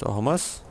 Da haben wir's.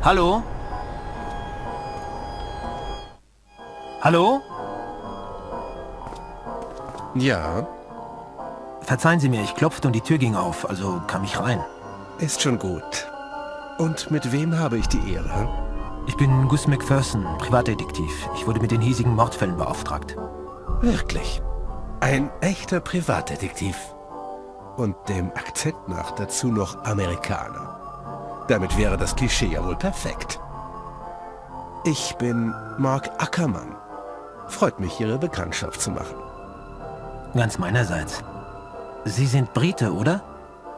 Hallo? Hallo? Ja? Verzeihen Sie mir, ich klopfte und die Tür ging auf, also kam ich rein. Ist schon gut. Und mit wem habe ich die Ehre? Ich bin Gus McPherson, Privatdetektiv. Ich wurde mit den hiesigen Mordfällen beauftragt. Wirklich? Ein echter Privatdetektiv. Und dem Akzent nach dazu noch Amerikaner. Damit wäre das Klischee ja wohl perfekt. Ich bin Mark Ackermann. Freut mich, Ihre Bekanntschaft zu machen. Ganz meinerseits. Sie sind Brite, oder?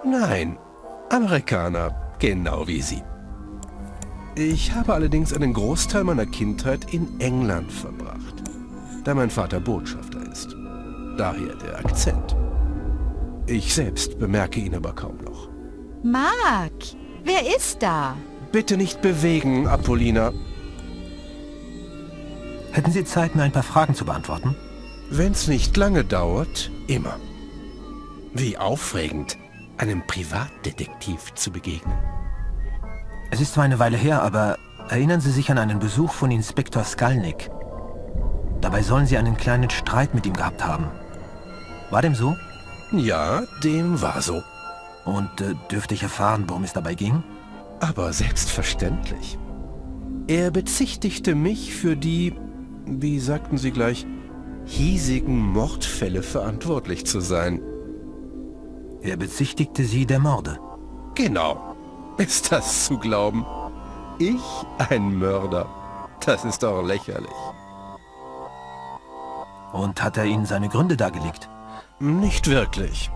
Nein, Amerikaner, genau wie Sie. Ich habe allerdings einen Großteil meiner Kindheit in England verbracht, da mein Vater Botschafter ist. Daher der Akzent. Ich selbst bemerke ihn aber kaum noch. Mark, wer ist da? Bitte nicht bewegen, Apollina. Hätten Sie Zeit, mir ein paar Fragen zu beantworten? Wenn's nicht lange dauert, immer. Wie aufregend, einem Privatdetektiv zu begegnen. Es ist zwar eine Weile her, aber erinnern Sie sich an einen Besuch von Inspektor Skalnik? Dabei sollen Sie einen kleinen Streit mit ihm gehabt haben. War dem so? Ja, dem war so. Und dürfte ich erfahren, worum es dabei ging? Aber selbstverständlich. Er bezichtigte mich für die, wie sagten Sie gleich, hiesigen Mordfälle verantwortlich zu sein. Er bezichtigte Sie der Morde. Genau. Ist das zu glauben? Ich ein Mörder? Das ist doch lächerlich. Und hat er Ihnen seine Gründe dargelegt? Nicht wirklich.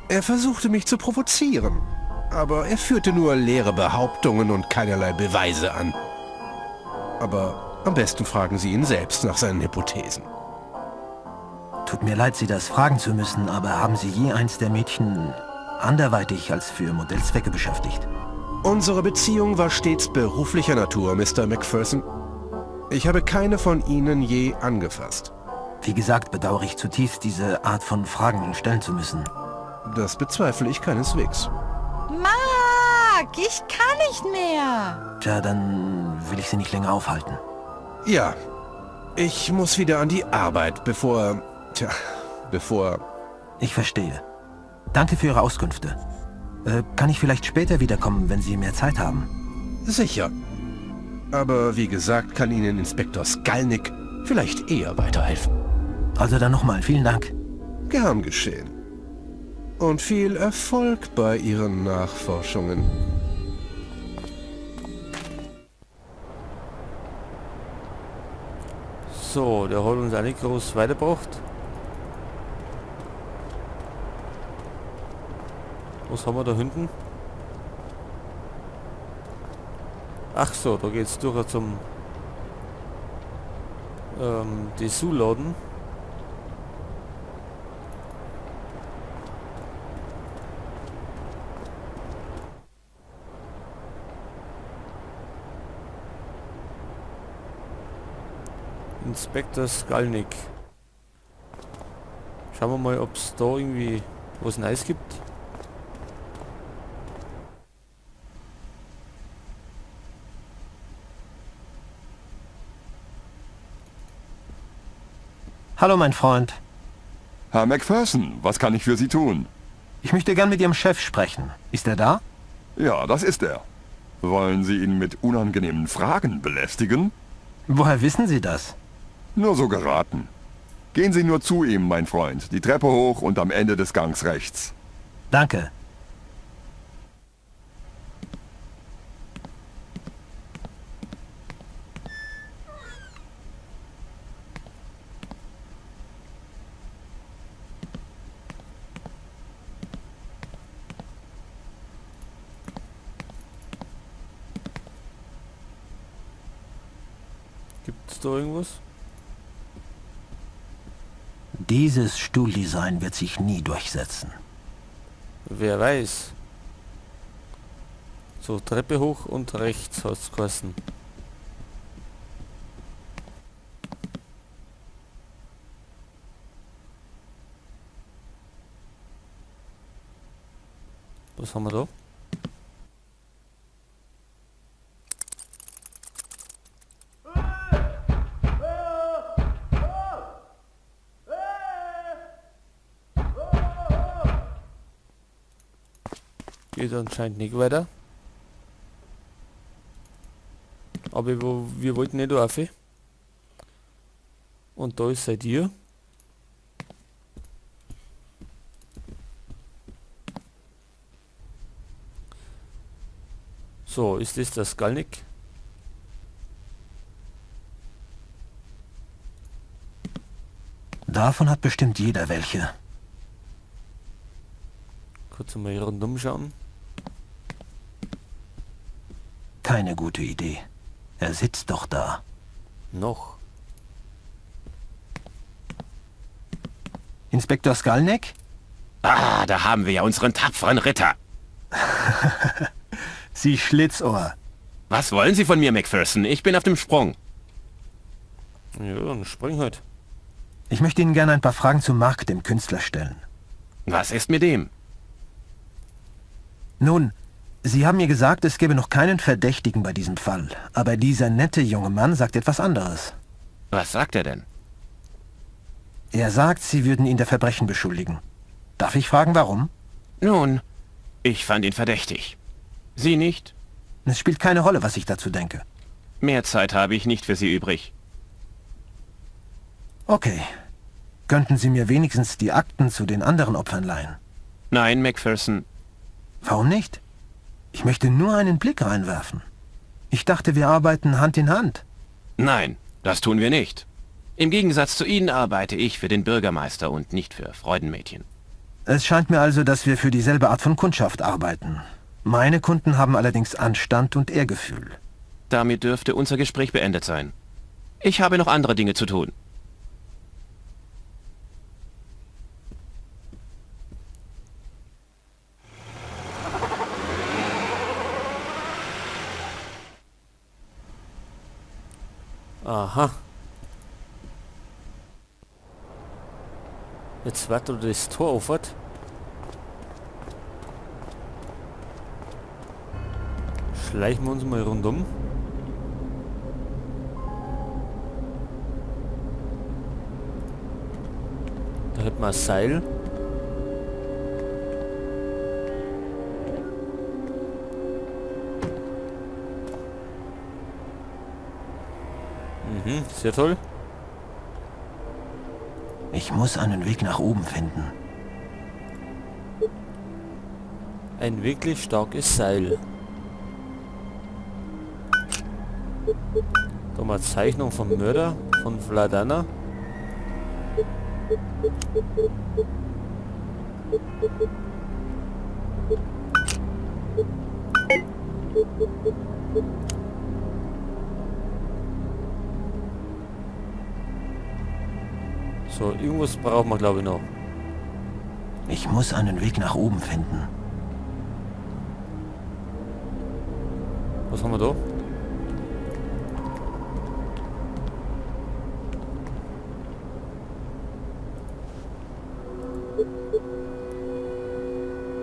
Er versuchte mich zu provozieren, aber er führte nur leere Behauptungen und keinerlei Beweise an. Aber am besten fragen Sie ihn selbst nach seinen Hypothesen. Tut mir leid, Sie das fragen zu müssen, aber haben Sie je eins der Mädchen anderweitig als für Modellzwecke beschäftigt? Unsere Beziehung war stets beruflicher Natur, Mr. McPherson. Ich habe keine von Ihnen je angefasst. Wie gesagt, bedauere ich zutiefst, diese Art von Fragen stellen zu müssen. Das bezweifle ich keineswegs. Mark, ich kann nicht mehr. Tja, dann will ich Sie nicht länger aufhalten. Ja, ich muss wieder an die Arbeit, bevor... Tja, bevor... Ich verstehe. Danke für Ihre Auskünfte. Kann ich vielleicht später wiederkommen, wenn Sie mehr Zeit haben? Sicher. Aber wie gesagt, kann Ihnen Inspektor Skalnik vielleicht eher weiterhelfen. Also dann nochmal, vielen Dank. Gern geschehen. Und viel Erfolg bei Ihren Nachforschungen. So, der hat uns auch nicht groß weitergebracht. Was haben wir da hinten? Ach so, da geht's durch zum Dessous-Laden. Inspektor Skalnik. Schauen wir mal, ob's da irgendwie was Neues gibt. Hallo, mein Freund. Herr McPherson, was kann ich für Sie tun? Ich möchte gern mit Ihrem Chef sprechen. Ist er da? Ja, das ist er. Wollen Sie ihn mit unangenehmen Fragen belästigen? Woher wissen Sie das? Nur so geraten. Gehen Sie nur zu ihm, mein Freund. Die Treppe hoch und am Ende des Gangs rechts. Danke. Gibt es da irgendwas? Dieses Stuhldesign wird sich nie durchsetzen. Wer weiß. So, Treppe hoch und rechts hat's geheißen. Was haben wir da? Geht anscheinend nicht weiter. Aber wir wollten nicht da rauf. Und da ist seid ihr. So, ist das der Skalnik? Davon hat bestimmt jeder welche. Kurz mal hier rundum schauen. Keine gute Idee. Er sitzt doch da. Noch. Inspektor Skalnik? Ah, da haben wir ja unseren tapferen Ritter. Sie Schlitzohr. Was wollen Sie von mir, McPherson? Ich bin auf dem Sprung. Ja, dann spring halt. Ich möchte Ihnen gerne ein paar Fragen zu Mark, dem Künstler, stellen. Was ist mit dem? Nun, Sie haben mir gesagt, es gäbe noch keinen Verdächtigen bei diesem Fall. Aber dieser nette junge Mann sagt etwas anderes. Was sagt er denn? Er sagt, Sie würden ihn der Verbrechen beschuldigen. Darf ich fragen, warum? Nun, ich fand ihn verdächtig. Sie nicht? Es spielt keine Rolle, was ich dazu denke. Mehr Zeit habe ich nicht für Sie übrig. Okay. Könnten Sie mir wenigstens die Akten zu den anderen Opfern leihen? Nein, McPherson. Warum nicht? Ich möchte nur einen Blick reinwerfen. Ich dachte, wir arbeiten Hand in Hand. Nein, das tun wir nicht. Im Gegensatz zu Ihnen arbeite ich für den Bürgermeister und nicht für Freudenmädchen. Es scheint mir also, dass wir für dieselbe Art von Kundschaft arbeiten. Meine Kunden haben allerdings Anstand und Ehrgefühl. Damit dürfte unser Gespräch beendet sein. Ich habe noch andere Dinge zu tun. Aha. Jetzt wird er das Tor aufhat. Schleichen wir uns mal rundum. Da hätten wir ein Seil. Mhm, sehr toll. Ich muss einen Weg nach oben finden. Ein wirklich starkes Seil. Da mal Zeichnung vom Mörder von Vladana. So, irgendwas brauchen wir, glaube ich, noch. Ich muss einen Weg nach oben finden. Was haben wir da?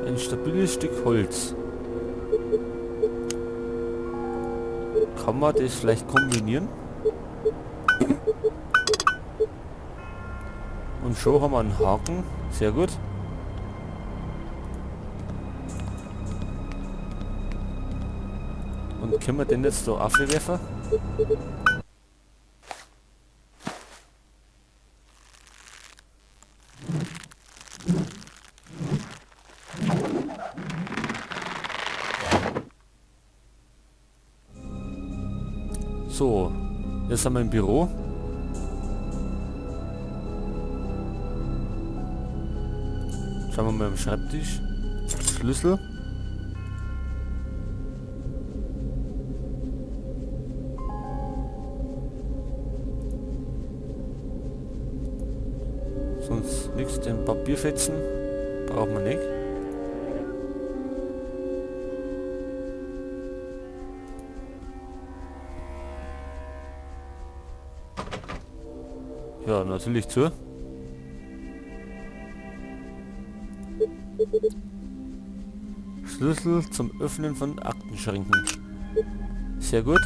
Ein stabiles Stück Holz. Kann man das vielleicht kombinieren? Und schon haben wir einen Haken. Sehr gut. Und können wir den jetzt da aufwerfen? So, jetzt sind wir im Büro. Schauen wir mal am Schreibtisch. Schlüssel. Sonst nichts, den Papierfetzen braucht man nicht. Ja, natürlich zu. Schlüssel zum Öffnen von Aktenschränken. Sehr gut.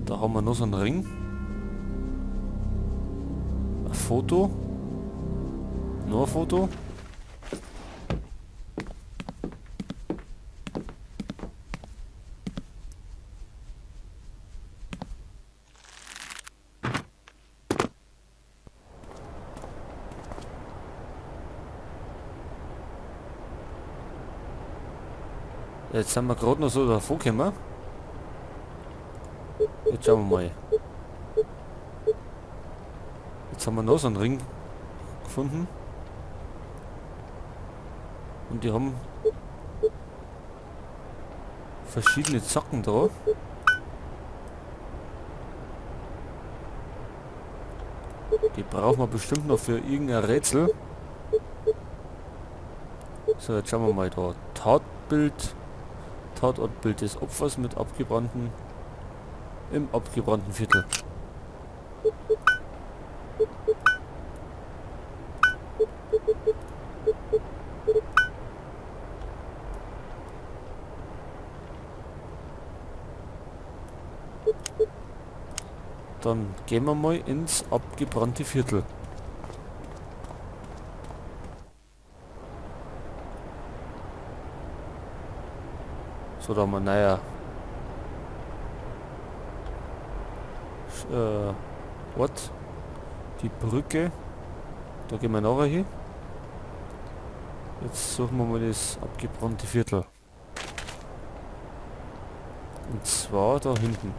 Da haben wir noch so einen Ring. Ein Foto. Noch ein Foto. Jetzt sind wir gerade noch so davor gekommen. Jetzt schauen wir mal. Jetzt haben wir noch so einen Ring gefunden. Und die haben verschiedene Zacken da. Die brauchen wir bestimmt noch für irgendein Rätsel. So, jetzt schauen wir mal da. Tatbild. Tatortbild des Opfers mit abgebrannten im abgebrannten Viertel. Dann gehen wir mal ins abgebrannte Viertel. So, da haben wir, naja. What? Die Brücke. Da gehen wir nachher hin. Jetzt suchen wir mal das abgebrannte Viertel. Und zwar da hinten.